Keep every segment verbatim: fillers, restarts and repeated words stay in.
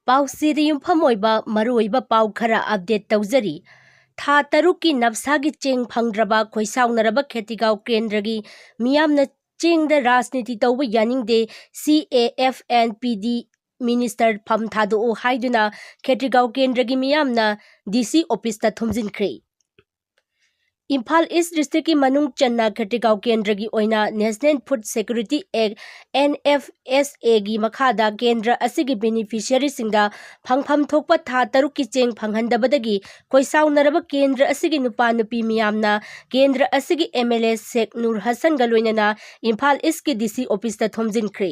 ꯄꯥꯎꯆꯦꯗ ꯌꯨꯝꯐꯝ ꯑꯣꯏꯕ ꯃꯔꯨꯑꯣꯏꯕ ꯄꯥꯎ ꯈꯔ ꯑꯞꯗꯦꯠ ꯇꯧꯖꯔꯤ꯫ ꯊꯥ ꯇꯔꯨꯛꯀꯤ ꯅꯞꯁꯥꯒꯤ ꯆꯦꯡ ꯐꯪꯗ꯭ꯔꯕ ꯈꯣꯏꯁꯥꯎꯅꯔꯕ ꯈꯦꯇ꯭ꯔꯤꯒꯥꯎ ꯀꯦꯟꯗ꯭ꯔꯒꯤ ꯃꯤꯌꯥꯝꯅ ꯆꯦꯡꯗ ꯔꯥꯖꯅꯤꯇꯤ ꯇꯧꯕ ꯌꯥꯅꯤꯡꯗꯦ, C A F N P D minister ꯐꯝ ꯊꯥꯗꯣꯛꯎ ꯍꯥꯏꯗꯨꯅ ꯈꯦꯇ꯭ꯔꯤꯒꯥꯎ ꯀꯦꯟꯗ꯭ꯔꯒꯤ ꯃꯤꯌꯥꯝꯅ D C officeꯇ ꯊꯣꯝꯖꯤꯟꯈ꯭ꯔꯦ꯫ ꯏꯝꯐꯥꯜ ꯏꯁ ꯗꯤꯁꯇ꯭ꯔꯤꯛꯀꯤ ꯃꯅꯨꯡ ꯆꯟꯅ ꯈꯦꯇ꯭ꯔꯤꯒꯥꯎ ꯀꯦꯟꯗ꯭ꯔꯒꯤ ꯑꯣꯏꯅ National Food Security Act, N F S Aꯒꯤ ꯃꯈꯥꯗ ꯀꯦꯟꯗ꯭ꯔ ꯑꯁꯤꯒꯤ ꯕꯦꯅꯤꯐꯤꯁꯤꯌꯔꯤꯁꯤꯡꯗ ꯐꯪꯐꯝ ꯊꯣꯛꯄ ꯊꯥ ꯇꯔꯨꯛꯀꯤ ꯆꯦꯡ ꯐꯪꯍꯟꯗꯕꯗꯒꯤ ꯈꯣꯏꯁꯥꯎꯅꯔꯕ ꯀꯦꯟꯗ꯭ꯔ ꯑꯁꯤꯒꯤ ꯅꯨꯄꯥ ꯅꯨꯄꯤ ꯃꯤꯌꯥꯝꯅ ꯀꯦꯟꯗ꯭ꯔ ꯑꯁꯤꯒꯤ M L A ꯁꯦꯈ ꯅꯨꯔ ꯍꯁꯟꯒ ꯂꯣꯏꯅꯅ ꯏꯝꯐꯥꯜ ꯏꯁꯀꯤ D C officeꯇ ꯊꯣꯝꯖꯤꯟꯈ꯭ꯔꯦ꯫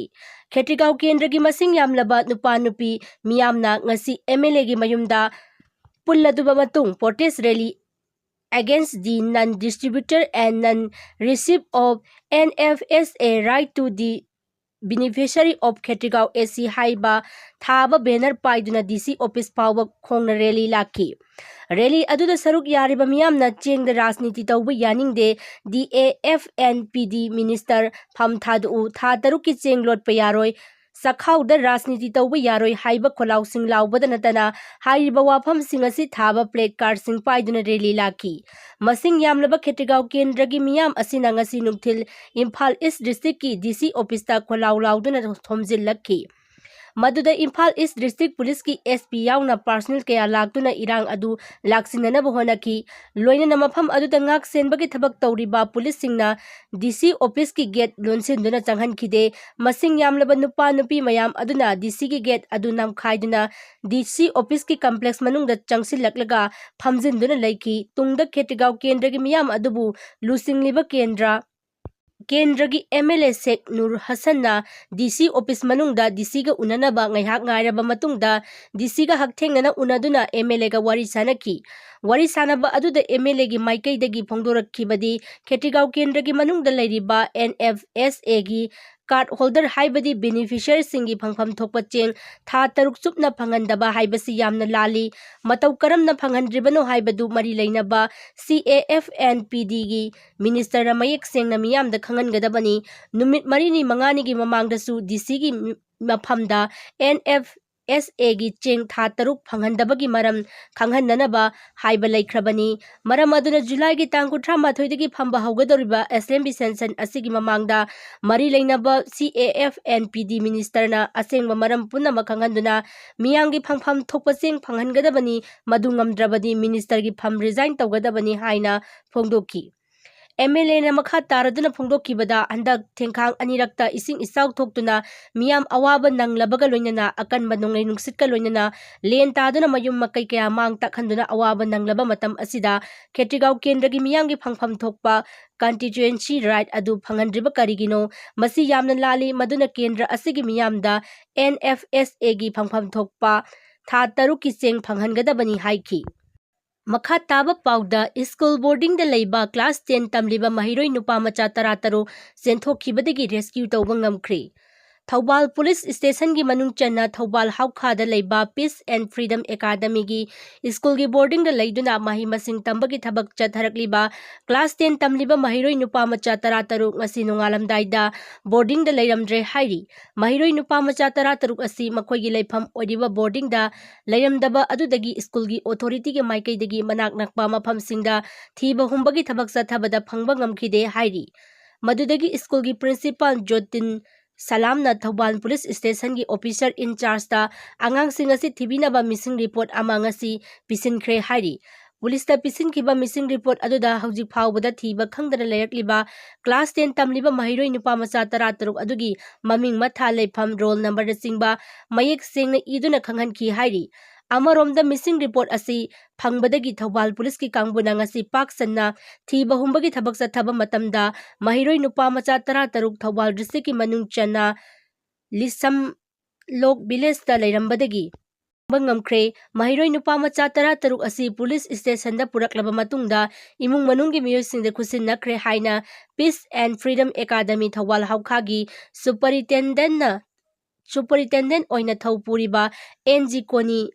ꯈꯦꯇ꯭ꯔꯤꯒꯥꯎ ꯀꯦꯟꯗ꯭ꯔꯒꯤ ꯃꯁꯤꯡ ꯌꯥꯝꯂꯕ ꯅꯨꯄꯥ ꯅꯨꯄꯤ ꯃꯤꯌꯥꯝꯅ ꯉꯁꯤ M L Aꯒꯤ ꯃꯌꯨꯝꯗ ꯄꯨꯜꯂꯗꯨꯕ ꯃꯇꯨꯡ protest rally against the non-distributor and non-receipt of N F S A right to the beneficiary of Khetrigao A C ꯍꯥꯏꯕ ꯊꯥꯕ ꯕꯦꯅꯔ ꯄꯥꯏꯗꯨꯅ D C office ꯐꯥꯎꯕ ꯈꯣꯡꯅ rally ꯂꯥꯛꯈꯤ꯫ Rally ꯑꯗꯨꯗ ꯁꯔꯨꯛ ꯌꯥꯔꯤꯕ ꯃꯤꯌꯥꯝꯅ ꯆꯦꯡꯗ ꯔꯥꯖꯅꯤꯇꯤ ꯇꯧꯕ ꯌꯥꯅꯤꯡꯗꯦ, D A F N P D minister ꯐꯝ ꯊꯥꯗꯣꯛꯎ, ꯊꯥ ꯇꯔꯨꯛꯀꯤ ꯆꯦꯡ ꯂꯣꯠꯄ ꯌꯥꯔꯣꯏ, ꯆꯥꯛꯈꯥꯎꯗ ꯔꯥꯖꯅꯤꯇꯤ ꯇꯧꯕ ꯌꯥꯔꯣꯏ ꯍꯥꯏꯕ ꯈꯣꯜꯂꯥꯎꯁꯤꯡ ꯂꯥꯎꯕꯗ ꯅꯠꯇꯅ ꯍꯥꯏꯔꯤꯕ ꯋꯥꯐꯝꯁꯤꯡ ꯑꯁꯤ ꯊꯥꯕ placardꯁꯤꯡ ꯄꯥꯏꯗꯨꯅ rally ꯂꯥꯛꯈꯤ꯫ ꯃꯁꯤꯡ ꯌꯥꯝꯂꯕ ꯈꯦꯇ꯭ꯔꯤꯒꯥꯎ ꯀꯦꯟꯗ꯭ꯔꯒꯤ ꯃꯤꯌꯥꯝ ꯑꯁꯤꯅ ꯉꯁꯤ ꯅꯨꯡꯊꯤꯜ ꯏꯝꯐꯥꯜ ꯏꯁ ꯗꯤꯁꯇ꯭ꯔꯤꯛꯀꯤ D C officeꯇ ꯈꯣꯜꯂꯥꯎ ꯂꯥꯎꯗꯨꯅ ꯊꯣꯝꯖꯤꯜꯂꯛꯈꯤ꯫ ꯃꯗꯨꯗ ꯏꯝꯐꯥꯜ ꯏꯁ ꯗꯤꯁꯇ꯭ꯔꯤꯛ ꯄꯨꯂꯤꯁꯀꯤ S P ꯌꯥꯎꯅ personnel ꯀꯌꯥ ꯂꯥꯛꯇꯨꯅ ꯏꯔꯥꯡ ꯑꯗꯨ ꯂꯥꯛꯁꯤꯟꯅꯅꯕ ꯍꯣꯠꯅꯈꯤ꯫ ꯂꯣꯏꯅꯅ ꯃꯐꯝ ꯑꯗꯨꯗ ꯉꯥꯛ ꯁꯦꯟꯕꯒꯤ ꯊꯕꯛ ꯇꯧꯔꯤꯕ ꯄꯨꯂꯤꯁꯁꯤꯡꯅ D C officeꯀꯤ gate ꯂꯣꯟꯁꯤꯟꯗꯨꯅ ꯆꯪꯍꯟꯈꯤꯗꯦ꯫ ꯃꯁꯤꯡ ꯌꯥꯝꯂꯕ ꯅꯨꯄꯥ ꯅꯨꯄꯤ ꯃꯌꯥꯝ ꯑꯗꯨꯅ D Cꯒꯤ gate ꯑꯗꯨ ꯅꯝꯈꯥꯏꯗꯨꯅ D C officeꯀꯤ complex ꯃꯅꯨꯡꯗ ꯆꯪꯁꯤꯜꯂꯛꯂꯒ ꯐꯝꯖꯤꯟꯗꯨꯅ ꯂꯩꯈꯤ꯫ ꯇꯨꯡꯗ ꯈꯦꯇ꯭ꯔꯤꯒꯥꯎ ꯀꯦꯟꯗ꯭ꯔꯒꯤ ꯃꯤꯌꯥꯝ ꯑꯗꯨꯕꯨ ꯂꯨꯆꯤꯡꯂꯤꯕ ꯀꯦꯟꯗ꯭ꯔ, ꯀꯦꯟꯗ꯭ꯔꯒꯤ M L A Sheikh Nur ꯍꯁꯟꯅ D C office ꯃꯅꯨꯡꯗ D Cꯒ ꯎꯅꯅꯕ ꯉꯥꯏꯍꯥꯛ ꯉꯥꯏꯔꯕ ꯃꯇꯨꯡꯗ D Cꯒ ꯍꯛꯊꯦꯡꯅꯅ ꯎꯅꯗꯨꯅ M L Aꯒ ꯋꯥꯔꯤ ꯁꯥꯅꯈꯤ꯫ ꯋꯥꯔꯤ ꯁꯥꯅꯕ ꯑꯗꯨꯗ M L Aꯒꯤ ꯃꯥꯏꯀꯩꯗꯒꯤ ꯐꯣꯡꯗꯣꯔꯛꯈꯤꯕꯗꯤ, ꯈꯦꯇ꯭ꯔꯤꯒꯥꯎ ꯀꯦꯟꯗ꯭ꯔꯒꯤ ꯃꯅꯨꯡꯗ ꯂꯩꯔꯤꯕ N F S Aꯒꯤ card holder ꯍꯥꯏꯕꯗꯤ beneficiaryꯁꯤꯡꯒꯤ ꯐꯪꯐꯝ ꯊꯣꯛꯄ ꯆꯦꯡ ꯊꯥ ꯇꯔꯨꯛ ꯆꯨꯞꯅ ꯐꯪꯍꯟꯗꯕ ꯍꯥꯏꯕꯁꯤ ꯌꯥꯝꯅ ꯂꯥꯜꯂꯤ꯫ ꯃꯇꯧ ꯀꯔꯝꯅ ꯐꯪꯍꯟꯗ꯭ꯔꯤꯕꯅꯣ ꯍꯥꯏꯕꯗꯨ ꯃꯔꯤ ꯂꯩꯅꯕ C A F N P Dꯒꯤ ministerꯅ ꯃꯌꯦꯛ ꯁꯦꯡꯅ ꯃꯤꯌꯥꯝꯗ ꯈꯪꯍꯟꯒꯗꯕꯅꯤ꯫ ꯅꯨꯃꯤꯠ ꯃꯔꯤꯅꯤ ꯃꯉꯥꯅꯤꯒꯤ ꯃꯃꯥꯡꯗꯁꯨ D Cꯒꯤ ꯃꯐꯝꯗ N F ꯑꯦꯁ ꯑꯦꯒꯤ ꯆꯦꯡ ꯊꯥ ꯇꯔꯨꯛ ꯐꯪꯍꯟꯗꯕꯒꯤ ꯃꯔꯝ ꯈꯪꯍꯟꯅꯅꯕ ꯍꯥꯏꯕ ꯂꯩꯈ꯭ꯔꯕꯅꯤ꯫ ꯃꯔꯝ ꯑꯗꯨꯅ ꯖꯨꯂꯥꯏꯒꯤ ꯇꯥꯡ ꯀꯨꯟꯊ꯭ꯔꯥ ꯃꯥꯊꯣꯏꯗꯒꯤ ꯐꯝꯕ ꯍꯧꯒꯗꯧꯔꯤꯕ ꯑꯦꯁꯦꯝꯕ꯭ꯂꯤ ꯁꯦꯁꯟ ꯑꯁꯤꯒꯤ ꯃꯃꯥꯡꯗ ꯃꯔꯤ ꯂꯩꯅꯕ ꯁꯤ ꯑꯦ ꯑꯦꯐ ꯑꯦꯟ ꯄꯤ ꯗꯤ ꯃꯤꯅꯤꯁꯇꯔꯅ ꯑꯁꯦꯡꯕ ꯃꯔꯝ ꯄꯨꯝꯅꯃꯛ ꯈꯪꯍꯟꯗꯨꯅ ꯃꯤꯌꯥꯝꯒꯤ ꯐꯪꯐꯝ ꯊꯣꯛꯄ ꯆꯦꯡ ꯐꯪꯍꯟꯒꯗꯕꯅꯤ꯫ ꯃꯗꯨ ꯉꯝꯗ꯭ꯔꯕꯗꯤ ꯃꯤꯅꯤꯁꯇꯔꯒꯤ ꯐꯝ ꯔꯤꯖꯥꯏꯟ ꯇꯧꯒꯗꯕꯅꯤ ꯍꯥꯏꯅ ꯐꯣꯡꯗꯣꯛꯈꯤ꯫ ꯑꯦꯝ ꯑꯦꯜ ꯑꯦꯅ ꯃꯈꯥ ꯇꯥꯔꯗꯨꯅ ꯐꯣꯡꯗꯣꯛꯈꯤꯕꯗ, ꯍꯟꯗꯛ ꯊꯦꯡꯈꯥꯡ ꯑꯅꯤꯔꯛꯇ ꯏꯁꯤꯡ ꯏꯆꯥꯎ ꯊꯣꯛꯇꯨꯅ ꯃꯤꯌꯥꯝ ꯑꯋꯥꯕ ꯅꯪꯂꯕꯒ ꯂꯣꯏꯅꯅ ꯑꯀꯟꯕ ꯅꯣꯡꯂꯩ ꯅꯨꯡꯁꯤꯠꯀ ꯂꯣꯏꯅꯅ ꯂꯦꯟ ꯇꯥꯗꯨꯅ ꯃꯌꯨꯝ ꯃꯀꯩ ꯀꯌꯥ ꯃꯥꯡ ꯇꯥꯛꯍꯟꯗꯨꯅ ꯑꯋꯥꯕ ꯅꯪꯂꯕ ꯃꯇꯝ ꯑꯁꯤꯗ ꯈꯦꯇ꯭ꯔꯤꯒꯥꯎ ꯀꯦꯟꯗ꯭ꯔꯒꯤ ꯃꯤꯌꯥꯝꯒꯤ ꯐꯪꯐꯝ ꯊꯣꯛꯄ constituency right ꯑꯗꯨ ꯐꯪꯍꯟꯗ꯭ꯔꯤꯕ ꯀꯔꯤꯒꯤꯅꯣ? ꯃꯁꯤ ꯌꯥꯝꯅ ꯂꯥꯜꯂꯤ꯫ ꯃꯗꯨꯅ ꯀꯦꯟꯗ꯭ꯔ ꯑꯁꯤꯒꯤ ꯃꯤꯌꯥꯝꯗ ꯑꯦꯟ ꯑꯦꯐ ꯑꯦꯁ ꯑꯦꯒꯤ ꯐꯪꯐꯝ ꯊꯣꯛꯄ ꯊꯥ ꯇꯔꯨꯛꯀꯤ ꯆꯦꯡ ꯐꯪꯍꯟꯒꯗꯕꯅꯤ ꯍꯥꯏꯈꯤ꯫ ꯃꯈꯥ ꯇꯥꯕ ꯄꯥꯎꯗ, ꯁ꯭ꯀꯨꯜ ꯕꯣꯔꯗꯤꯡꯗ ꯂꯩꯕ ꯀ꯭ꯂꯥꯁ ꯇꯦꯟ ꯇꯝꯂꯤꯕ ꯃꯍꯩꯔꯣꯏ ꯅꯨꯄꯥ ꯃꯆꯥ ꯇꯔꯥ ꯇꯔꯨꯛ ꯆꯦꯟꯊꯣꯛꯈꯤꯕꯗꯒꯤ ꯔꯦꯁꯀ꯭ꯌꯨ ꯇꯧꯕ ꯉꯝꯈ꯭ꯔꯦ꯫ ꯊꯧꯕꯥꯜ ꯄꯨꯂꯤꯁ ꯁ꯭ꯇꯦꯁꯟꯒꯤ ꯃꯅꯨꯡ ꯆꯟꯅ ꯊꯧꯕꯥꯜ ꯍꯥꯎꯈꯥꯗ ꯂꯩꯕ Peace and Freedom Academyꯒꯤ ꯁ꯭ꯀꯨꯜꯒꯤ ꯕꯣꯔꯗꯤꯡꯗ ꯂꯩꯗꯨꯅ ꯃꯍꯩ ꯃꯁꯤꯡ ꯇꯝꯕꯒꯤ ꯊꯕꯛ ꯆꯠꯊꯔꯛꯂꯤꯕ ꯀ꯭ꯂꯥꯁ ꯇꯦꯟ ꯇꯝꯂꯤꯕ ꯃꯍꯩꯔꯣꯏ ꯅꯨꯄꯥ ꯃꯆꯥ ꯇꯔꯥ ꯇꯔꯨꯛ ꯉꯁꯤ ꯅꯣꯡꯉꯥꯜꯂꯝꯗꯥꯏꯗ ꯕꯣꯔꯗꯤꯡꯗ ꯂꯩꯔꯝꯗ꯭ꯔꯦ ꯍꯥꯏꯔꯤ꯫ ꯃꯍꯩꯔꯣꯏ ꯅꯨꯄꯥ ꯃꯆꯥ ꯇꯔꯥ ꯇꯔꯨꯛ ꯑꯁꯤ ꯃꯈꯣꯏꯒꯤ ꯂꯩꯐꯝ ꯑꯣꯏꯔꯤꯕ ꯕꯣꯔꯗꯤꯡꯗ ꯂꯩꯔꯝꯗꯕ ꯑꯗꯨꯗꯒꯤ ꯁ꯭ꯀꯨꯜꯒꯤ ꯑꯣꯊꯣꯔꯤꯇꯤꯒꯤ ꯃꯥꯏꯀꯩꯗꯒꯤ ꯃꯅꯥꯛ ꯅꯛꯄ ꯃꯐꯝꯁꯤꯡꯗ ꯊꯤꯕ ꯍꯨꯝꯕꯒꯤ ꯊꯕꯛ ꯆꯠꯊꯕꯗ ꯐꯪꯕ ꯉꯝꯈꯤꯗꯦ ꯍꯥꯏꯔꯤ꯫ ꯃꯗꯨꯗꯒꯤ ꯁ꯭ꯀꯨꯜꯒꯤ ꯄ꯭ꯔꯤꯟꯁꯤꯄꯥꯜ ꯖꯣꯇꯤꯟ ꯁꯂꯥꯝꯅ ꯊꯧꯕꯥꯜ ꯄꯨꯂꯤꯁ ꯁ꯭ꯇꯦꯁꯟꯒꯤ ꯑꯣꯐꯤꯁꯔ ꯏꯟꯆꯥꯔꯖꯇ ꯑꯉꯥꯡꯁꯤꯡ ꯑꯁꯤ ꯊꯤꯕꯤꯅꯕ ꯃꯤꯁꯤꯡ ꯔꯤꯄꯣꯔꯠ ꯑꯃ ꯉꯁꯤ ꯄꯤꯁꯤꯟꯈ꯭ꯔꯦ ꯍꯥꯏꯔꯤ꯫ ꯄꯨꯂꯤꯁꯇ ꯄꯤꯁꯤꯟꯈꯤꯕ ꯃꯤꯁꯤꯡ ꯔꯤꯄꯣꯔꯠ ꯑꯗꯨꯗ ꯍꯧꯖꯤꯛ ꯐꯥꯎꯕꯗ ꯊꯤꯕ ꯈꯪꯗꯅ ꯂꯩꯔꯛꯂꯤꯕ ꯀ꯭ꯂꯥꯁ ꯇꯦꯟ ꯇꯝꯂꯤꯕ ꯃꯍꯩꯔꯣꯏ ꯅꯨꯄꯥ ꯃꯆꯥ ꯇꯔꯥ ꯇꯔꯨꯛ ꯑꯗꯨꯒꯤ ꯃꯃꯤꯡ, ꯃꯊꯥ, ꯂꯩꯐꯝ, ꯔꯣꯜ ꯅꯝꯕꯔꯅꯆꯤꯡꯕ ꯃꯌꯦꯛ ꯁꯦꯡꯅ ꯏꯗꯨꯅ ꯈꯪꯍꯟꯈꯤ ꯍꯥꯏꯔꯤ꯫ ꯑꯃꯔꯣꯝꯗ ꯃꯤꯁꯤꯡ ꯔꯤꯄꯣꯔꯠ ꯑꯁꯤ ꯐꯪꯕꯗꯒꯤ ꯊꯧꯕꯥꯜ ꯄꯨꯂꯤꯁꯀꯤ ꯀꯥꯡꯕꯨꯅ ꯉꯁꯤ ꯄꯥꯛ ꯁꯟꯅ ꯊꯤꯕ ꯍꯨꯝꯕꯒꯤ ꯊꯕꯛ ꯆꯠꯊꯕ ꯃꯇꯝꯗ ꯃꯍꯩꯔꯣꯏ ꯅꯨꯄꯥ ꯃꯆꯥ ꯇꯔꯥ ꯇꯔꯨꯛ ꯊꯧꯕꯥꯜ ꯗꯤꯁꯇ꯭ꯔꯤꯛꯀꯤ ꯃꯅꯨꯡ ꯆꯟꯅ ꯂꯤꯁꯝ ꯂꯣꯛ ꯚꯤꯂꯦꯖꯇ ꯂꯩꯔꯝꯕꯗꯒꯤ ꯐꯪꯕ ꯉꯝꯈ꯭ꯔꯦ꯫ ꯃꯍꯩꯔꯣꯏ ꯅꯨꯄꯥ ꯃꯆꯥ ꯇꯔꯥ ꯇꯔꯨꯛ ꯑꯁꯤ ꯄꯨꯂꯤꯁ ꯁ꯭ꯇꯦꯁꯟꯗ ꯄꯨꯔꯛꯂꯕ ꯃꯇꯨꯡꯗ ꯏꯃꯨꯡ ꯃꯅꯨꯡꯒꯤ ꯃꯤꯑꯣꯏꯁꯤꯡꯗ ꯈꯨꯠꯁꯤꯟꯅꯈ꯭ꯔꯦ ꯍꯥꯏꯅ Peace and Freedom Academy ꯊꯧꯕꯥꯜ ꯍꯥꯎꯈꯥꯒꯤ ꯁꯨꯄꯔꯤꯟꯇꯦꯟꯗꯦꯟꯠꯅ, ꯁꯨꯄꯔꯤꯟꯇꯦꯟꯗꯦꯟꯠ ꯑꯣꯏꯅ ꯊꯧ ꯄꯨꯔꯤꯕ ꯑꯦꯟ ꯖꯤ ꯀꯣꯅꯤ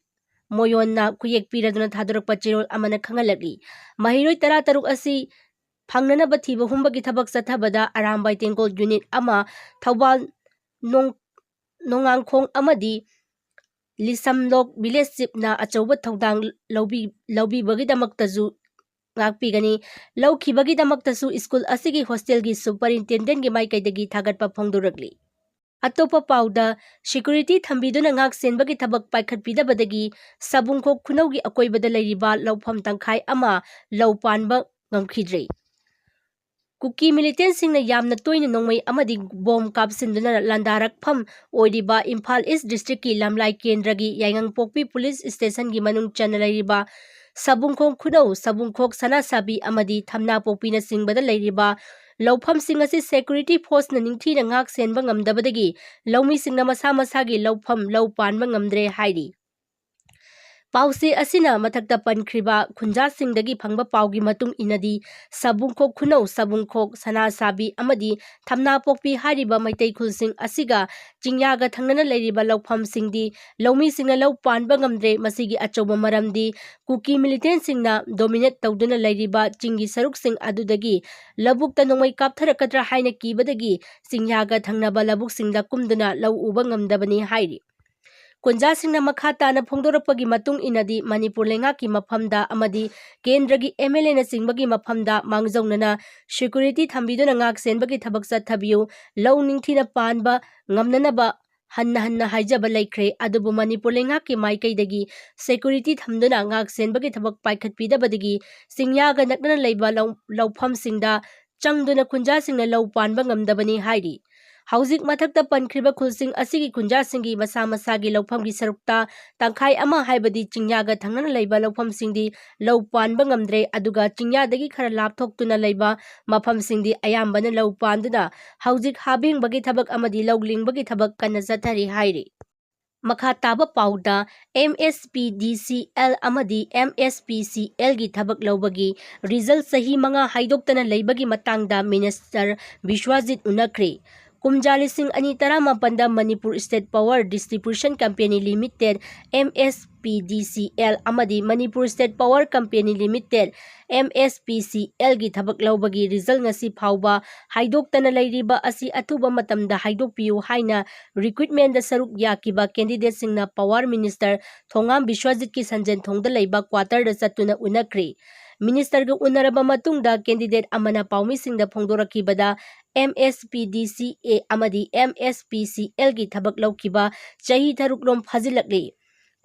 ꯃꯣꯌꯣꯟꯅ ꯈꯨꯌꯦꯛ ꯄꯤꯔꯗꯨꯅ ꯊꯥꯗꯣꯔꯛꯄ ꯆꯦꯔꯣꯜ ꯑꯃꯅ ꯈꯪꯍꯜꯂꯛꯂꯤ꯫ ꯃꯍꯩꯔꯣꯏ ꯇꯔꯥ ꯇꯔꯨꯛ ꯑꯁꯤ ꯐꯪꯅꯅꯕ ꯊꯤꯕ ꯍꯨꯝꯕꯒꯤ ꯊꯕꯛ ꯆꯠꯊꯕꯗ ꯑꯔꯥꯝꯕꯥꯏ ꯇꯦꯡꯒꯣꯜ ꯌꯨꯅꯤꯠ ꯑꯃ, ꯊꯧꯕꯥꯜ ꯅꯣꯡ-, ꯅꯣꯡꯉꯥꯡꯈꯣꯡ ꯑꯃꯗꯤ ꯂꯤꯁꯝꯂꯣꯛ ꯚꯤꯂꯦꯖ ꯆꯤꯞꯅ ꯑꯆꯧꯕ ꯊꯧꯗꯥꯡ ꯂꯧꯕꯤ-, ꯂꯧꯕꯤꯕꯒꯤꯗꯃꯛꯇꯁꯨ ꯉꯥꯛꯄꯤꯒꯅꯤ꯫ ꯂꯧꯈꯤꯕꯒꯤꯗꯃꯛꯇꯁꯨ ꯁ꯭ꯀꯨꯜ ꯑꯁꯤꯒꯤ ꯍꯣꯁꯇꯦꯜꯒꯤ ꯁꯨꯄꯔꯤꯟꯇꯦꯟꯗꯦꯟꯒꯤ ꯃꯥꯏꯀꯩꯗꯒꯤ ꯊꯥꯒꯠꯄ ꯐꯣꯡꯗꯣꯔꯛꯂꯤ꯫ ꯑꯇꯣꯞꯄ ꯄꯥꯎꯗ, ꯁꯦꯀ꯭ꯌꯨꯔꯤꯇꯤ ꯊꯝꯕꯤꯗꯨꯅ ꯉꯥꯛ ꯁꯦꯟꯕꯒꯤ ꯊꯕꯛ ꯄꯥꯏꯈꯠꯄꯤꯗꯕꯗꯒꯤ ꯁꯕꯨꯡꯈꯣꯛ ꯈꯨꯅꯧꯒꯤ ꯑꯀꯣꯏꯕꯗ ꯂꯩꯔꯤꯕ ꯂꯧꯐꯝ ꯇꯪꯈꯥꯏ ꯑꯃ ꯂꯧ ꯄꯥꯟꯕ ꯉꯝꯈꯤꯗ꯭ꯔꯦ꯫ ꯀꯨꯀꯤ ꯃꯤꯂꯤꯇꯦꯟꯁꯤꯡꯅ ꯌꯥꯝꯅ ꯇꯣꯏꯅ ꯅꯣꯡꯃꯩ ꯑꯃꯗꯤ ꯕꯣꯝ ꯀꯥꯞꯁꯤꯟꯗꯨꯅ ꯂꯥꯟꯗꯥꯔꯛꯐꯝ ꯑꯣꯏꯔꯤꯕ ꯏꯝꯐꯥꯜ ꯏꯁ ꯗꯤꯁꯇ꯭ꯔꯤꯛꯀꯤ ꯂꯝꯂꯥꯏ ꯀꯦꯟꯗ꯭ꯔꯒꯤ ꯌꯥꯏꯉꯪꯄꯣꯛꯄꯤ ꯄꯨꯂꯤꯁ ꯁ꯭ꯇꯦꯁꯟꯒꯤ ꯃꯅꯨꯡ ꯆꯟꯅ ꯂꯩꯔꯤꯕ ꯁꯕꯨꯡꯈꯣꯡ ꯈꯨꯅꯧ, ꯁꯕꯨꯡꯈꯣꯛ ꯁꯅꯥꯁꯥꯕꯤ ꯑꯃꯗꯤ ꯊꯝꯅꯥꯄꯣꯛꯄꯤꯅꯆꯤꯡꯕꯗ ꯂꯩꯔꯤꯕ ꯂꯧꯐꯝꯁꯤꯡ ꯑꯁꯤ ꯁꯦꯀ꯭ꯌꯨꯔꯤꯇꯤ ꯐꯣꯔꯁꯅ ꯅꯤꯡꯊꯤꯅ ꯉꯥꯛ ꯁꯦꯟꯕ ꯉꯝꯗꯕꯗꯒꯤ ꯂꯧꯃꯤꯁꯤꯡꯅ ꯃꯁꯥ ꯃꯁꯥꯒꯤ ꯂꯧꯐꯝ ꯂꯧ ꯄꯥꯟꯕ ꯉꯝꯗ꯭ꯔꯦ ꯍꯥꯏꯔꯤ꯫ ꯄꯥꯎꯆꯦ ꯑꯁꯤꯅ ꯃꯊꯛꯇ ꯄꯟꯈ꯭ꯔꯤꯕ ꯈꯨꯟꯖꯥꯁꯤꯡꯗꯒꯤ ꯐꯪꯕ ꯄꯥꯎꯒꯤ ꯃꯇꯨꯡ ꯏꯟꯅꯗꯤ, ꯁꯕꯨꯡꯈꯣꯛ ꯈꯨꯅꯧ, ꯁꯕꯨꯡꯈꯣꯛ, ꯁꯅꯥꯁꯥꯕꯤ ꯑꯃꯗꯤ ꯊꯝꯅꯥꯄꯣꯛꯄꯤ ꯍꯥꯏꯔꯤꯕ ꯃꯩꯇꯩ ꯈꯨꯜꯁꯤꯡ ꯑꯁꯤꯒ ꯆꯤꯡꯌꯥꯒ ꯊꯪꯅꯅ ꯂꯩꯔꯤꯕ ꯂꯧꯐꯝꯁꯤꯡꯗꯤ ꯂꯧꯃꯤꯁꯤꯡꯅ ꯂꯧ ꯄꯥꯟꯕ ꯉꯝꯗ꯭ꯔꯦ꯫ ꯃꯁꯤꯒꯤ ꯑꯆꯧꯕ ꯃꯔꯝꯗꯤ ꯀꯨꯀꯤ ꯃꯤꯂꯤꯇꯦꯟꯁꯤꯡꯅ ꯗꯣꯃꯤꯅꯦꯠ ꯇꯧꯗꯨꯅ ꯂꯩꯔꯤꯕ ꯆꯤꯡꯒꯤ ꯁꯔꯨꯛꯁꯤꯡ ꯑꯗꯨꯗꯒꯤ ꯂꯧꯕꯨꯛꯇ ꯅꯣꯡꯃꯩ ꯀꯥꯞꯊꯔꯛꯀꯗ꯭ꯔꯥ ꯍꯥꯏꯅ ꯀꯤꯕꯗꯒꯤ ꯆꯤꯡꯌꯥꯒ ꯊꯪꯅꯕ ꯂꯧꯕꯨꯛꯁꯤꯡꯗ ꯀꯨꯝꯗꯨꯅ ꯂꯧ ꯎꯕ ꯉꯝꯗꯕꯅꯤ ꯍꯥꯏꯔꯤ꯫ ꯈꯨꯟꯖꯥꯁꯤꯡꯅ ꯃꯈꯥ ꯇꯥꯅ ꯐꯣꯡꯗꯣꯔꯛꯄꯒꯤ ꯃꯇꯨꯡ ꯏꯟꯅꯗꯤ, ꯃꯅꯤꯄꯨꯔ ꯂꯩꯉꯥꯛꯀꯤ ꯃꯐꯝꯗ ꯑꯃꯗꯤ ꯀꯦꯟꯗ꯭ꯔꯒꯤ ꯑꯦꯝ ꯑꯦꯜ ꯑꯦꯅꯆꯤꯡꯕꯒꯤ ꯃꯐꯝꯗ ꯃꯥꯡꯖꯧꯅꯅ ꯁꯦꯀ꯭ꯌꯨꯔꯤꯇꯤ ꯊꯝꯕꯤꯗꯨꯅ ꯉꯥꯛ ꯁꯦꯟꯕꯒꯤ ꯊꯕꯛ ꯆꯠꯊꯕꯤꯌꯨ, ꯂꯧ ꯅꯤꯡꯊꯤꯅ ꯄꯥꯟꯕ ꯉꯝꯅꯅꯕ ꯍꯟꯅ ꯍꯟꯅ ꯍꯥꯏꯖꯕ ꯂꯩꯈ꯭ꯔꯦ꯫ ꯑꯗꯨꯕꯨ ꯃꯅꯤꯄꯨꯔ ꯂꯩꯉꯥꯛꯀꯤ ꯃꯥꯏꯀꯩꯗꯒꯤ ꯁꯦꯀ꯭ꯌꯨꯔꯤꯇꯤ ꯊꯝꯗꯨꯅ ꯉꯥꯛ ꯁꯦꯟꯕꯒꯤ ꯊꯕꯛ ꯄꯥꯏꯈꯠꯄꯤꯗꯕꯗꯒꯤ ꯆꯤꯡꯌꯥꯒ ꯅꯛꯅꯅ ꯂꯩꯕ ꯂꯧ-, ꯂꯧꯐꯝꯁꯤꯡꯗ ꯆꯪꯗꯨꯅ ꯈꯨꯟꯖꯥꯁꯤꯡꯅ ꯂꯧ ꯄꯥꯟꯕ ꯉꯝꯗꯕꯅꯤ ꯍꯥꯏꯔꯤ꯫ ꯍꯧꯖꯤꯛ ꯃꯊꯛꯇ ꯄꯟꯈ꯭ꯔꯤꯕ ꯈꯨꯜꯁꯤꯡ ꯑꯁꯤꯒꯤ ꯈꯨꯟꯖꯥꯁꯤꯡꯒꯤ ꯃꯁꯥ ꯃꯁꯥꯒꯤ ꯂꯧꯐꯝꯒꯤ ꯁꯔꯨꯛꯇ ꯇꯪꯈꯥꯏ ꯑꯃ, ꯍꯥꯏꯕꯗꯤ ꯆꯤꯡꯌꯥꯒ ꯊꯪꯅꯅ ꯂꯩꯕ ꯂꯧꯐꯝꯁꯤꯡꯗꯤ ꯂꯧ ꯄꯥꯟꯕ ꯉꯝꯗ꯭ꯔꯦ, ꯑꯗꯨꯒ ꯆꯤꯡꯌꯥꯗꯒꯤ ꯈꯔ ꯂꯥꯞꯊꯣꯛꯇꯨꯅ ꯂꯩꯕ ꯃꯐꯝꯁꯤꯡꯗꯤ ꯑꯌꯥꯝꯕꯅ ꯂꯧ ꯄꯥꯟꯗꯨꯅ ꯍꯧꯖꯤꯛ ꯍꯥꯕꯦꯡꯕꯒꯤ ꯊꯕꯛ ꯑꯃꯗꯤ ꯂꯧ ꯂꯤꯡꯕꯒꯤ ꯊꯕꯛ ꯀꯟꯅ ꯆꯠꯊꯔꯤ ꯍꯥꯏꯔꯤ꯫ ꯃꯈꯥ ꯇꯥꯕ ꯄꯥꯎꯗ, M S P D C L ꯑꯃꯗꯤ ꯑꯦꯝ ꯑꯦꯁ ꯄꯤ ꯁꯤ ꯑꯦꯜꯒꯤ ꯊꯕꯛ ꯂꯧꯕꯒꯤ ꯔꯤꯖꯜ ꯆꯍꯤ ꯃꯉꯥ ꯍꯥꯏꯗꯣꯛꯇꯅ ꯂꯩꯕꯒꯤ ꯃꯇꯥꯡꯗ ꯃꯤꯅꯤꯁꯇꯔ ꯕꯤꯁ꯭ꯋꯥꯖꯤꯠ ꯎꯅꯈ꯭ꯔꯦ꯫ ꯀꯨꯝꯖꯥ ꯂꯤꯁꯤꯡ ꯑꯅꯤ ꯇꯔꯥꯃꯥꯄꯟꯗ Manipur state power distribution company limited, M S P D C L, ꯑꯃꯗꯤ Manipur state power company limited, M S P C ꯑꯦꯜꯒꯤ ꯊꯕꯛ ꯂꯧꯕꯒꯤ ꯔꯤꯖꯜ ꯉꯁꯤ ꯐꯥꯎꯕ ꯍꯥꯏꯗꯣꯛꯇꯅ ꯂꯩꯔꯤꯕ ꯑꯁꯤ ꯑꯊꯨꯕ ꯃꯇꯝꯗ ꯍꯥꯏꯗꯣꯛꯄꯤꯌꯨ ꯍꯥꯏꯅ ꯔꯤꯀ꯭ꯔꯨꯠꯃꯦꯟꯗ ꯁꯔꯨꯛ ꯌꯥꯈꯤꯕ ꯀꯦꯟꯗꯤꯗꯦꯠꯁꯤꯡꯅ ꯄꯥꯋꯔ ꯃꯤꯅꯤꯁꯇꯔ ꯊꯣꯉꯥꯝ ꯕꯤꯁ꯭ꯋꯖꯤꯠꯀꯤ ꯁꯟꯖꯦꯟ ꯊꯣꯡꯗ ꯂꯩꯕ ꯀ꯭ꯋꯥꯇꯔꯗ ꯆꯠꯇꯨꯅ ꯎꯅꯈ꯭ꯔꯦ꯫ ꯃꯤꯅꯤꯁꯇꯔꯒ ꯎꯅꯔꯕ ꯃꯇꯨꯡꯗ ꯀꯦꯟꯗꯤꯗꯦꯠ ꯑꯃꯅ ꯄꯥꯎꯃꯤꯁꯤꯡꯗ ꯐꯣꯡꯗꯣꯔꯛꯈꯤꯕꯗ, ꯑꯦꯝ ꯑꯦꯁ ꯄꯤ ꯗꯤ ꯁꯤ ꯑꯦ ꯑꯃꯗꯤ ꯑꯦꯝ ꯑꯦꯁ ꯄꯤ ꯁꯤ ꯑꯦꯜꯒꯤ ꯊꯕꯛ ꯂꯧꯈꯤꯕ ꯆꯍꯤ ꯇꯔꯨꯛ ꯔꯣꯝ ꯐꯥꯖꯤꯜꯂꯛꯂꯤ꯫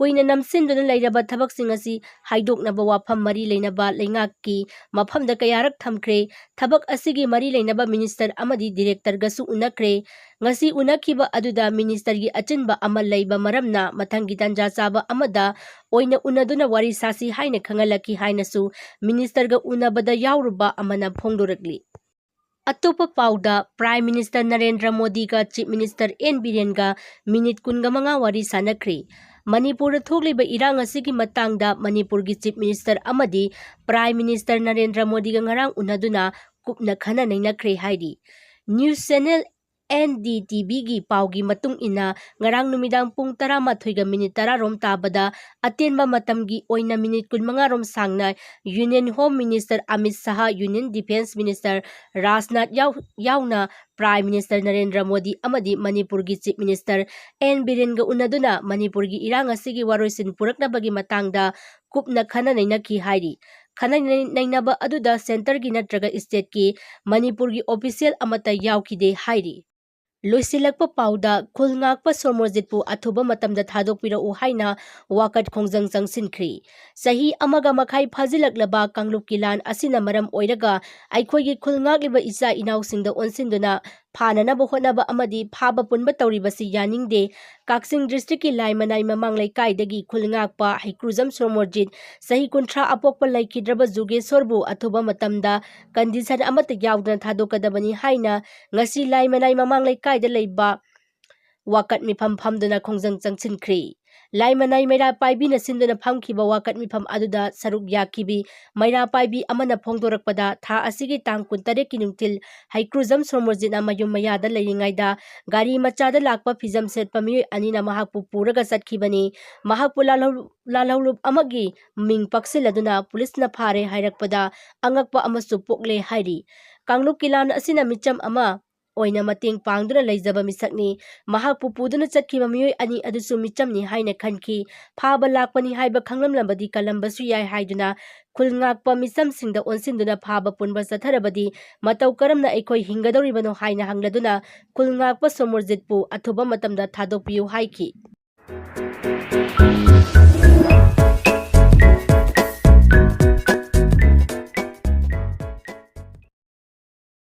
ꯀꯨꯏꯅ ꯅꯝꯁꯤꯟꯗꯨꯅ ꯂꯩꯔꯕ ꯊꯕꯛꯁꯤꯡ ꯑꯁꯤ ꯍꯥꯏꯗꯣꯛꯅꯕ ꯋꯥꯐꯝ ꯃꯔꯤ ꯂꯩꯅꯕ ꯂꯩꯉꯥꯛꯀꯤ ꯃꯐꯝꯗ ꯀꯌꯥꯔꯛ ꯊꯝꯈ꯭ꯔꯦ꯫ ꯊꯕꯛ ꯑꯁꯤꯒꯤ ꯃꯔꯤ ꯂꯩꯅꯕ ꯃꯤꯅꯤꯁꯇꯔ ꯑꯃꯗꯤ ꯗꯤꯔꯦꯛꯇꯔꯒꯁꯨ ꯎꯅꯈ꯭ꯔꯦ꯫ ꯉꯁꯤ ꯎꯅꯈꯤꯕ ꯑꯗꯨꯗ ꯃꯤꯅꯤꯁꯇꯔꯒꯤ ꯑꯆꯤꯟꯕ ꯑꯃ ꯂꯩꯕ ꯃꯔꯝꯅ ꯃꯊꯪꯒꯤ ꯇꯥꯟꯖꯥ ꯆꯥꯕ ꯑꯃꯗ ꯑꯣꯏꯅ ꯎꯅꯗꯨꯅ ꯋꯥꯔꯤ ꯁꯥꯁꯤ ꯍꯥꯏꯅ ꯈꯪꯍꯜꯂꯛꯈꯤ ꯍꯥꯏꯅꯁꯨ ꯃꯤꯅꯤꯁꯇꯔꯒ ꯎꯅꯕꯗ ꯌꯥꯎꯔꯨꯕ ꯑꯃꯅ ꯐꯣꯡꯗꯣꯔꯛꯂꯤ꯫ ꯑꯇꯣꯞꯄ ꯄꯥꯎꯗ, ꯄ꯭ꯔꯥꯏꯝ ꯃꯤꯅꯤꯁꯇꯔ ꯅꯔꯦꯟꯗ꯭ꯔ ꯃꯣꯗꯤꯒ ꯆꯤꯐ ꯃꯤꯅꯤꯁꯇꯔ ꯑꯦꯟ ꯕꯤꯔꯦꯟꯒ ꯃꯤꯅꯤꯠ ꯀꯨꯟꯒ ꯃꯉꯥ ꯋꯥꯔꯤ ꯁꯥꯟꯅꯈ꯭ꯔꯦ꯫ ꯃꯅꯤꯄꯨꯔꯗ ꯊꯣꯛꯂꯤꯕ ꯏꯔꯥꯡ ꯑꯁꯤꯒꯤ ꯃꯇꯥꯡꯗ ꯃꯅꯤꯄꯨꯔꯒꯤ ꯆꯤꯐ ꯃꯤꯅꯤꯁꯇꯔ ꯑꯃꯗꯤ ꯄ꯭ꯔꯥꯏꯝ ꯃꯤꯅꯤꯁꯇꯔ ꯅꯔꯦꯟꯗ꯭ꯔ ꯃꯣꯗꯤꯒ ꯉꯔꯥꯡ ꯎꯅꯗꯨꯅ ꯀꯨꯞꯅ ꯈꯟꯅ ꯅꯩꯅꯈ꯭ꯔꯦ ꯍꯥꯏꯔꯤ꯫ News channel N D T ꯚꯤꯒꯤ ꯄꯥꯎꯒꯤ ꯃꯇꯨꯡ ꯏꯟꯅ, ꯉꯔꯥꯡ ꯅꯨꯃꯤꯗꯥꯡ ꯄꯨꯡ ꯇꯔꯥꯃꯥꯊꯣꯏꯒ ꯃꯤꯅꯤꯠ ꯇꯔꯥ ꯔꯣꯝ ꯇꯥꯕꯗ ꯑꯇꯦꯟꯕ ꯃꯇꯝꯒꯤ ꯑꯣꯏꯅ ꯃꯤꯅꯤꯠ ꯀꯨꯟꯃꯉꯥ ꯔꯣꯝ ꯁꯥꯡꯅ ꯌꯨꯅꯤꯌꯟ ꯍꯣꯝ ꯃꯤꯅꯤꯁꯇꯔ ꯑꯃꯤꯠ ꯁꯍꯥ, ꯌꯨꯅꯤꯌꯟ ꯗꯤꯐꯦꯟꯁ ꯃꯤꯅꯤꯁꯇꯔ ꯔꯥꯖꯅꯥꯊ ꯌꯥꯎ-, ꯌꯥꯎꯅ ꯄ꯭ꯔꯥꯏꯝ ꯃꯤꯅꯤꯁꯇꯔ ꯅꯔꯦꯟꯗ꯭ꯔ ꯃꯣꯗꯤ ꯑꯃꯗꯤ ꯃꯅꯤꯄꯨꯔꯒꯤ ꯆꯤꯐ ꯃꯤꯅꯤꯁꯇꯔ ꯑꯦꯟ ꯕꯤꯔꯦꯟꯒ ꯎꯅꯗꯨꯅ ꯃꯅꯤꯄꯨꯔꯒꯤ ꯏꯔꯥꯡ ꯑꯁꯤꯒꯤ ꯋꯥꯔꯣꯏꯁꯤꯟ ꯄꯨꯔꯛꯅꯕꯒꯤ ꯃꯇꯥꯡꯗ ꯀꯨꯞꯅ ꯈꯟꯅ ꯅꯩꯅꯈꯤ ꯍꯥꯏꯔꯤ꯫ ꯈꯟꯅ ꯅꯩꯅꯕ ꯑꯗꯨꯗ ꯁꯦꯟꯇꯔꯒꯤ ꯅꯠꯇ꯭ꯔꯒ ꯁ꯭ꯇꯦꯠꯀꯤ ꯃꯅꯤꯄꯨꯔꯒꯤ ꯑꯣꯐꯤꯁꯤꯌꯦꯜ ꯑꯃꯠꯇ ꯌꯥꯎꯈꯤꯗꯦ ꯍꯥꯏꯔꯤ꯫ ꯂꯣꯏꯁꯤꯜꯂꯛꯄ ꯄꯥꯎꯗ, ꯈꯨꯜ ꯉꯥꯛꯄ ꯁꯣꯔꯃꯣꯔꯖꯤꯠꯄꯨ ꯑꯊꯨꯕ ꯃꯇꯝꯗ ꯊꯥꯗꯣꯛꯄꯤꯔꯛꯎ ꯍꯥꯏꯅ ꯋꯥꯀꯠ ꯈꯣꯡꯖꯪ ꯆꯪꯁꯤꯟꯈ꯭ꯔꯤ꯫ ꯆꯍꯤ ꯑꯃꯒ ꯃꯈꯥꯏ ꯐꯥꯖꯤꯜꯂꯛꯂꯕ ꯀꯥꯡꯂꯨꯞꯀꯤ ꯂꯥꯟ ꯑꯁꯤꯅ ꯃꯔꯝ ꯑꯣꯏꯔꯒ ꯑꯩꯈꯣꯏꯒꯤ ꯈꯨꯜ ꯉꯥꯛꯂꯤꯕ ꯏꯆꯥ ꯏꯅꯥꯎꯁꯤꯡꯗ ꯑꯣꯟꯁꯤꯟꯗꯨꯅ ꯐꯥꯅꯅꯕ ꯍꯣꯠꯅꯕ ꯑꯃꯗꯤ ꯐꯥꯕ ꯄꯨꯟꯕ ꯇꯧꯔꯤꯕꯁꯤ ꯌꯥꯅꯤꯡꯗꯦ꯫ ꯀꯛꯆꯤꯡ ꯗꯤꯁꯇ꯭ꯔꯤꯛꯀꯤ ꯂꯥꯏꯃꯅꯥꯏ ꯃꯃꯥꯡ ꯂꯩꯀꯥꯏꯗꯒꯤ ꯈꯨꯜ ꯉꯥꯛꯄ ꯍꯩꯀ꯭ꯔꯨꯖꯝ ꯁꯣꯔꯃꯣꯔꯖꯤꯠ, ꯆꯍꯤ ꯀꯨꯟꯊ꯭ꯔꯥ ꯑꯄꯣꯛꯄ ꯂꯩꯈꯤꯗ꯭ꯔꯕ ꯖꯨꯒꯦꯁꯣꯔꯕꯨ ꯑꯊꯨꯕ ꯃꯇꯝꯗ ꯀꯟꯗꯤꯁꯟ ꯑꯃꯠꯇ ꯌꯥꯎꯗꯅ ꯊꯥꯗꯣꯛꯀꯗꯕꯅꯤ ꯍꯥꯏꯅ ꯉꯁꯤ ꯂꯥꯏꯃꯅꯥꯏ ꯃꯃꯥꯡ ꯂꯩꯀꯥꯏꯗ ꯂꯩꯕ ꯋꯥꯀꯠ ꯃꯤꯐꯝ ꯐꯝꯗꯨꯅ ꯈꯣꯡꯖꯪ ꯆꯪꯁꯤꯟꯈ꯭ꯔꯤ꯫ ꯂꯥꯏꯃꯅꯥꯏ ꯃꯩꯔꯥ ꯄꯥꯏꯕꯤꯅ ꯁꯤꯟꯗꯨꯅ ꯐꯝꯈꯤꯕ ꯋꯥꯀꯠ ꯃꯤꯐꯝ ꯑꯗꯨꯗ ꯁꯔꯨꯛ ꯌꯥꯈꯤꯕꯤ ꯃꯩꯔꯥ ꯄꯥꯏꯕꯤ ꯑꯃꯅ ꯐꯣꯡꯗꯣꯔꯛꯄꯗ, ꯊꯥ ꯑꯁꯤꯒꯤ ꯇꯥꯡ ꯀꯨꯟꯇꯔꯦꯠꯀꯤ ꯅꯨꯡꯊꯤꯜ ꯍꯩꯀ꯭ꯔꯨꯖꯝ ꯁꯣꯃꯣꯔꯖꯤꯠꯅ ꯃꯌꯨꯝ ꯃꯌꯥꯗ ꯂꯩꯔꯤꯉꯩꯗ ꯒꯥꯔꯤ ꯃꯆꯥꯗ ꯂꯥꯛꯄ ꯐꯤꯖꯝ ꯁꯦꯠꯄ ꯃꯤꯑꯣꯏ ꯑꯅꯤꯅ ꯃꯍꯥꯛꯄꯨ ꯄꯨꯔꯒ ꯆꯠꯈꯤꯕꯅꯤ꯫ ꯃꯍꯥꯛꯄꯨ ꯂꯥꯜꯍꯧ-, ꯂꯥꯜꯍꯧꯂꯨꯞ ꯑꯃꯒꯤ ꯃꯤꯡ ꯄꯛꯁꯤꯜꯂꯗꯨꯅ ꯄꯨꯂꯤꯁꯅ ꯐꯥꯔꯦ ꯍꯥꯏꯔꯛꯄꯗ ꯑꯉꯛꯄ ꯑꯃꯁꯨ ꯄꯣꯛꯂꯦ ꯍꯥꯏꯔꯤ꯫ ꯀꯥꯡꯂꯨꯞꯀꯤ ꯂꯥꯟ ꯑꯁꯤꯅ ꯃꯤꯆꯝ ꯑꯃ ꯑꯣꯏꯅ ꯃꯇꯦꯡ ꯄꯥꯡꯗꯨꯅ ꯂꯩꯖꯕ ꯃꯤꯁꯛꯅꯤ꯫ ꯃꯍꯥꯛꯄꯨ ꯄꯨꯗꯨꯅ ꯆꯠꯈꯤꯕ ꯃꯤꯑꯣꯏ ꯑꯅꯤ ꯑꯗꯨꯁꯨ ꯃꯤꯆꯝꯅꯤ ꯍꯥꯏꯅ ꯈꯟꯈꯤ꯫ ꯐꯥꯕ ꯂꯥꯛꯄꯅꯤ ꯍꯥꯏꯕ ꯈꯪꯂꯝꯂꯕꯗꯤ ꯀꯜꯂꯝꯕꯁꯨ ꯌꯥꯏ ꯍꯥꯏꯗꯨꯅ ꯈꯨꯜ ꯉꯥꯛꯄ ꯃꯤꯆꯝꯁꯤꯡꯗ ꯑꯣꯟꯁꯤꯟꯗꯨꯅ ꯐꯥꯕ ꯄꯨꯟꯕ ꯆꯠꯊꯔꯕꯗꯤ ꯃꯇꯧ ꯀꯔꯝꯅ ꯑꯩꯈꯣꯏ ꯍꯤꯡꯒꯗꯧꯔꯤꯕꯅꯣ ꯍꯥꯏꯅ ꯍꯪꯂꯗꯨꯅ ꯈꯨꯜ ꯉꯥꯛꯄ ꯁꯣꯃꯣꯔꯖꯤꯠꯄꯨ ꯑꯊꯨꯕ ꯃꯇꯝꯗ ꯊꯥꯗꯣꯛꯄꯤꯌꯨ ꯍꯥꯏꯈꯤ꯫